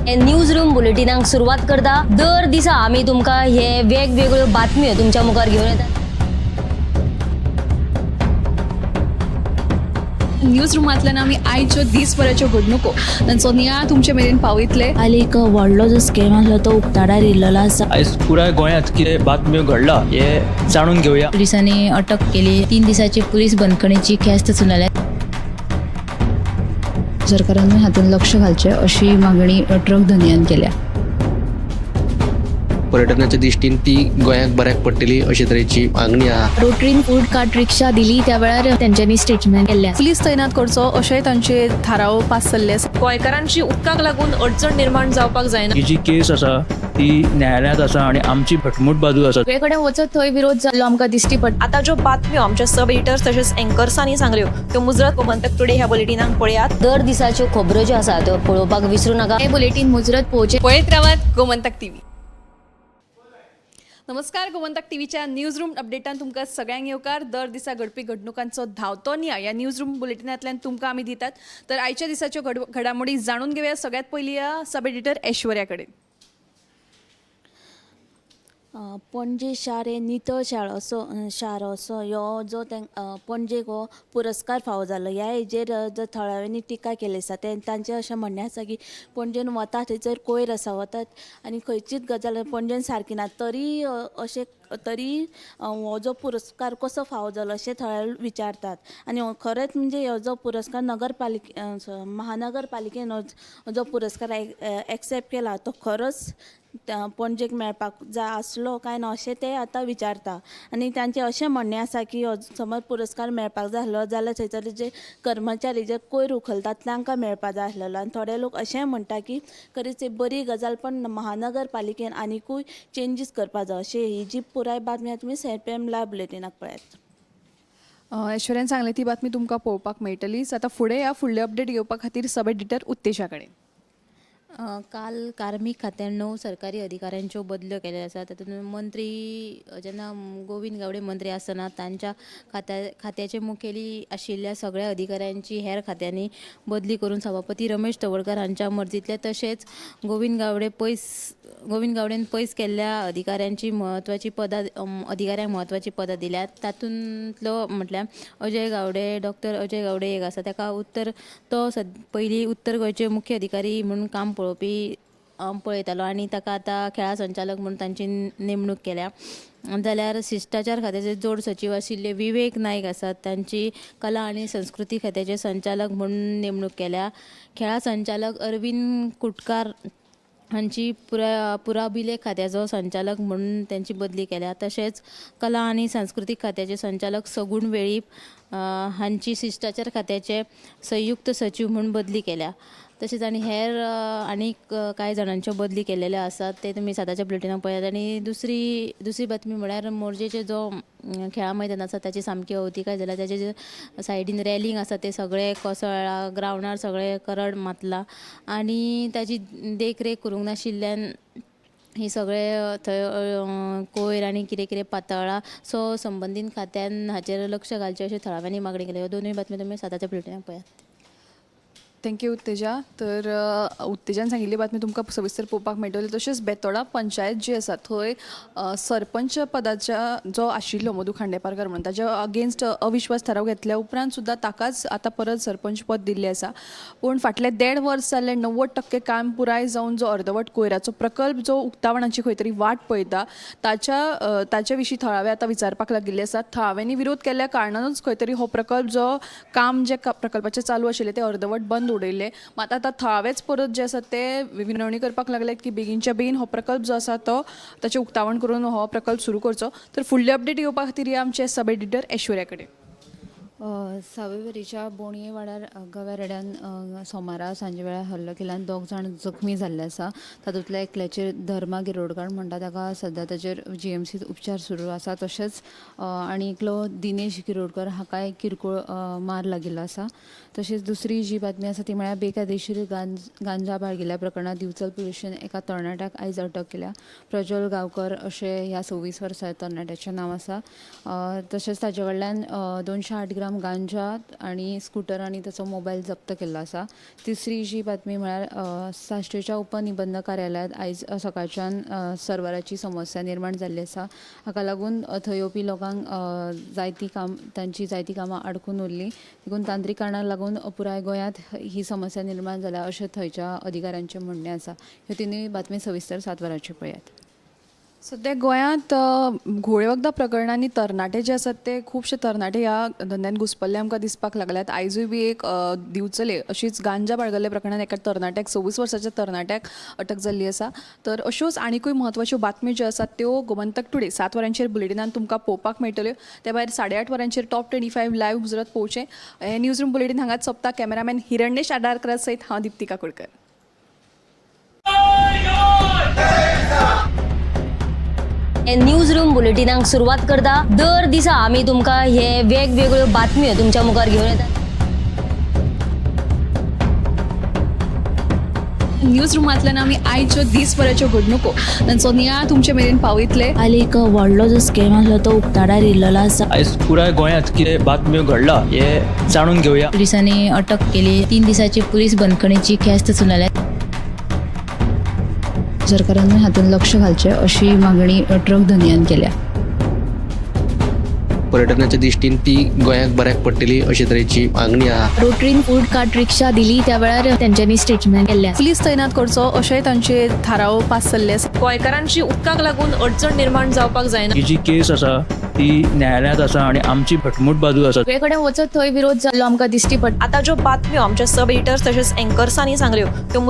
News room बुलेटिनाक सुरवात करता. दर दिसा आमी तुमकां हे वेगवेगळ्यो बातम्यो तुमच्या मुखार घेवन येतात. न्यूज रुमांतल्यान आमी आयच्यो दीसभराच्यो घडणुको तांचो नियाळ तुमचे मेरेन पावयतले. काल एक व्हडलो जो स्कॅम आसलो तो उक्ताडार येयल्लो आसा. आयज पुराय गोंयांत कितें बातम्यो घडला हे जाणून घेवया. पोलिसांनी अटक केली. 3 दिसाची पोलीस बंदखणीची ख्यास्त सुनायल्या. सरकारानूय हातूंत लक्ष घालचें अशी मागणी ट्रक धनयान केल्या. पर्यटनाच्या दृश्टीन ती गोंयाक बऱ्याक पडटली अशे तरेची मागणी आहा. रोटरीन फूड कार्ट रिक्षा दिली त्या वेळार तेंच्यांनी स्टेटमेंट केल्लें. पुलीस तैनात करचो अशेंय तांचे थाराव पास जाल्ले आसा. गोंयकारांची उदकाक लागून अडचण निर्माण जावपाक जायना. ही जी केस आसा ती न्यायालयांत आसा आनी आमची घटमूट बाजू आसा. सगळे कडेन वचत थंय विरोध जाल्लो आमकां दिश्टी पडटा. आतां ज्यो बातम्यो आमच्या सब एडिटर्स तशेंच एंकर्सांनी सांगल्यो त्यो मुजरत गोमंतक टुडे ह्या बुलेटिनाक पळयात. दर दिसाच्यो खबरो ज्यो आसा त्यो पळोवपाक विसरू नाका. हे बुलेटीन मुजरत पळोवचें. पळयत रावात गोमंतक टीव्ही. नमस्कार, गोमंतक टीव्हीच्या न्यूज रूम अपडेटान तुमकां सगळ्यांक येवकार. दर दिसा घडपी घडणुकांचो धांवतो नियाळ ह्या न्यूज रूम बुलेटिनांतल्यान तुमकां आमी दितात. तर आयच्या दिसाच्यो घडामोडी जाणून घेवया. सगळ्यात पयलीं या सब एडिटर ऐश्वर्या कडेन. पणजे शार हें नितळ शार असो शार असो ह्यो जो पणजेक हो पुरस्कार फावो जालो ह्या हेजेर जो थळाव्यांनी टिका केली आसा ते तांचें अशें म्हणणें आसा की पणजेन वता थंयसर कोयर आसा वतात आनी खंयचीच गजाल पणजेन सारकी ना, तरी अशें तरी हो जो पुरस्कार कसो फावो जालो अशें थळावे विचारतात. आनी खरेंच म्हणजे हो जो पुरस्कार नगरपालिके महानगरपालिकेन जो पुरस्कार एक्सेप्ट केला तो खरोच पणजेक मेळपाक जाय आसलो काय ना अशें ते आतां विचारता. आनी तांचें अशें म्हणणें आसा की हो समज पुरस्कार मेळपाक जाय आसलो जाल्यार थंयसर जे कर्मचारी जे कोयर उखलतात तांकां मेळपाक जाय आसलेलो. आनी थोडे लोक अशेंय म्हणटा की खरीच एक बरी गजाल, पण महानगरपालिकेन आनिकूय चेंजीस करपाक जाय. अशें ही जी पुराय बातमी आसा तुमी 7 PM live बुलेटिनाक पळयात. ऐश्वर्यान सांगलें ती बातमी तुमकां पळोवपाक मेळटलीच. आतां फुडें ह्या फुडले अपडेट घेवपा खातीर सब एडिटर उत्तेजा कडेन. काल कार्मीक खात्यान 9 सरकारी अधिकाऱ्यांच्यो बदल्यो केल्यो आसा. तातूंत मंत्री जेन्ना गोविंद गावडे मंत्री आसतना तांच्या खात्याचे मुखेली आशिल्ल्या सगळ्या अधिकाऱ्यांची हेर खात्यांनी बदली करून सभापती रमेश तवडकर हांच्या मर्जींतले तशेंच गोविंद गावडेन पयस केल्ल्या अधिकाऱ्यांची म्हत्वाची पदां अधिकाऱ्यांक म्हत्वाची पदां दिल्यात. तातूंतलो म्हटल्यार अजय गावडे, डॉक्टर अजय गावडे एक आसा, ताका तो पयलीं उत्तर गोंयचे मुख्य अधिकारी म्हणून काम पळोवपी पळयतालो आनी ताका आतां खेळां संचालक म्हणून तांची नेमणूक केल्या. जाल्यार शिश्टाचार खात्याचे जोड सचीव आशिल्ले विवेक नायक आसात, तांची कला आनी संस्कृती खात्याचे संचालक म्हणून नेमणूक केल्या. खेळां संचालक अरविंद कुटकार हांची पुराभिलेख खात्याचो संचालक म्हणून तांची बदली केल्या. तशेंच कला आनी सांस्कृतीक खात्याचे संचालक सगूण वेळीप हांची शिश्टाचार खात्याचे संयुक्त सचीव म्हूण बदली केल्या. तशेंच आनी हेर आनीक कांय जाणांच्यो बदली केल्लेल्यो आसात, ते तुमी 7च्या बुलेटिनाक पळयात. आनी दुसरी बातमी म्हळ्यार मोरजेचे जो खेळां मैदान आसा ताची सामकी अवतिकाय जाल्या. ताचे जे सायडीन रॅलिंग आसा ते सगळे कोसळ्ळा, ग्रावंडार सगळे करड मातला आनी ताची देखरेख करूंक नाशिल्ल्यान ही सगळे थंय कोयर आनी कितें कितें पातळ्ळा. सो संबंदीत खात्यान हाचेर लक्ष घालचें अशें थळाव्यांनी मागणी केल्या. ह्यो दोनूय बातमी तुमी 7च्या बुलेटिनाक पळयात. Thank you Utteja. तर उत्तेजान सांगिल्ली बातमी तुमकां सविस्तर पळोवपाक मेळटली. तशेंच बेतोडा पंचायत जी आसा थंय सरपंच पदाच्या जो आशिल्लो मधू खांडेपारकर म्हणून ताच्या अगेन्स्ट अविश्वास थाराव घेतल्या उपरांत सुद्दां ताकाच आतां परत सरपंच पद दिल्लें आसा. पूण फाटलें 1.5 वर्स जाल्लें 90% काम पुराय जावन जो अर्दवट कोयराचो प्रकल्प जो उक्तावणाची खंय तरी वाट पळयता ताच्या विशीं थळावे आतां विचारपाक लागिल्ले आसात. थळाव्यांनी विरोध केल्ल्या कारणानूच खंय तरी हो प्रकल्प जो काम जे प्रकल्पाचें चालू आशिल्लें तें अर्दवट बंद उडयल्लें. मात आतां थळावेच परत जे आसा ते विनवणी करपाक लागले की बेगीनच्या बेगीन हो प्रकल्प जो आसा तो ताचें उक्तावण करून हो प्रकल्प सुरू करचो. तर फुडले अपडेट घेवपा खातीर या आमचे सब एडिटर ऐश्वर्या कडेन. सावयवेरेच्या बोणये वाड्यार गव्या रेड्यान सोमारा सांजे वेळार हल्लो केल्यान 2 जाण जखमी जाल्ले आसा. तातूंतल्या एकल्याचेर धर्मा गिरोडकार म्हणटा ताका सद्या ताचेर जीएमसीत उपचार सुरू आसा. तशेंच आनी एकलो दिनेश गिरोडकर हाकाय किरकोळ मार लागिल्लो आसा. तशेंच दुसरी जी बातमी आसा ती म्हळ्यार बेकायदेशीर गांजा बाळगिल्ल्या प्रकरणांत दिवचल पुलिशेन एका तरणाट्याक आयज अटक केल्या. प्रज्वल गांवकर अशें ह्या 26 वर्सां तरणाट्याचें नांव आसा. तशेंच ताचे कडल्यान 208 ग्राम ग्राम गांजा आनी स्कुटर आनी ताचो मोबायल जप्त केल्लो आसा. तिसरी जी बातमी म्हळ्यार साश्टीच्या उपनिबंधक कार्यालयांत आयज सकाळच्यान सर्वराची समस्या निर्माण जाल्ली आसा. हाका लागून थंय येवपी लोकांक जायती काम तांची जायती कामां आडकून उरली. देखून तांत्रीक कारणाक लागून पुराय गोंयांत ही समस्या निर्माण जाल्या अशें थंयच्या अधिकाऱ्यांचें म्हणणें आसा. ह्यो तिनूय बातमी सविस्तर 7 वरांचेर पळयात. सद्या गोंयांत घुंवळे वखदां प्रकरणांनी तरणाटे जे आसात ते खुबशे तरणाटे ह्या धंद्यान घुसपल्ले आमकां दिसपाक लागल्यात. आयजूय बी एक दिवचले अशीच गांजा बाळगल्ल्या प्रकरणान एका तरणाट्याक 26 वर्साच्या तरणाट्याक अटक जाल्ली आसा. तर अश्योच आनिकूय म्हत्वाच्यो बातम्यो ज्यो आसात त्यो गोमंतक टुडे 7 वरांचेर बुलेटिनान तुमकां पळोवपाक मेळटल्यो. त्या भायर 8:30 वरांचेर टॉप 25 लायव्ह मुजरत पळोवचें. हें न्यूज रूम बुलेटीन हांगाच सोंपता. कॅमेरामॅन हिरण्येश आडारकरा सयत हांव दीप्ती काकोडकर. न्यूज रूम बुलेटिनाक सुरवात करता. दर दिसा आमी तुमकां हे वेगवेगळ्यो बातम्यो तुमच्या मुखार घेवन येतात. न्यूज रुमांतल्यान आमी आयच्यो दीसभराच्यो घडणुको तांचो नियाळ तुमचे मेरेन पावयतले. हालीं एक व्हडलो जो स्कॅम आसलो तो उक्ताडार येयल्लो आसा. आयज पुराय गोंयांत कितें बातम्यो घडला हे जाणून घेवया. पुलिसांनी अटक केली. 3 दिसाची पुलीस बंदखणीची ख्यास्त सुनायल्या. सरकारान हातूंत लक्ष घालचें अशी मागणी ट्रक धनयान केल्या. पर्यटनाच्या दृश्टीन ती गोंयाक बऱ्याक पडटली अशे तरेची मागणी आहा. रोटरीन फूड कार्ट रिक्षा दिली त्या वेळार तेंच्यांनी स्टेटमेंट केल्लें आसा. पुलीस तैनात करचो अशेंय तांचे थाराव पास जाल्ले आसा. गोंयकारांची उदकाक लागून अडचण निर्माण जावपाक जायना. ही जी केस आसा ती न्यायालयांत आसा आनी आमची घटमूट बाजू आसा. सगळे कडेन वचत थंय विरोध जाल्लो आमकां दिश्टी पडटा. आतां ज्यो बातम्यो आमच्या सब एडिटर्स तशेंच एंकर्सांनी सांगल्यो त्यो मुजरत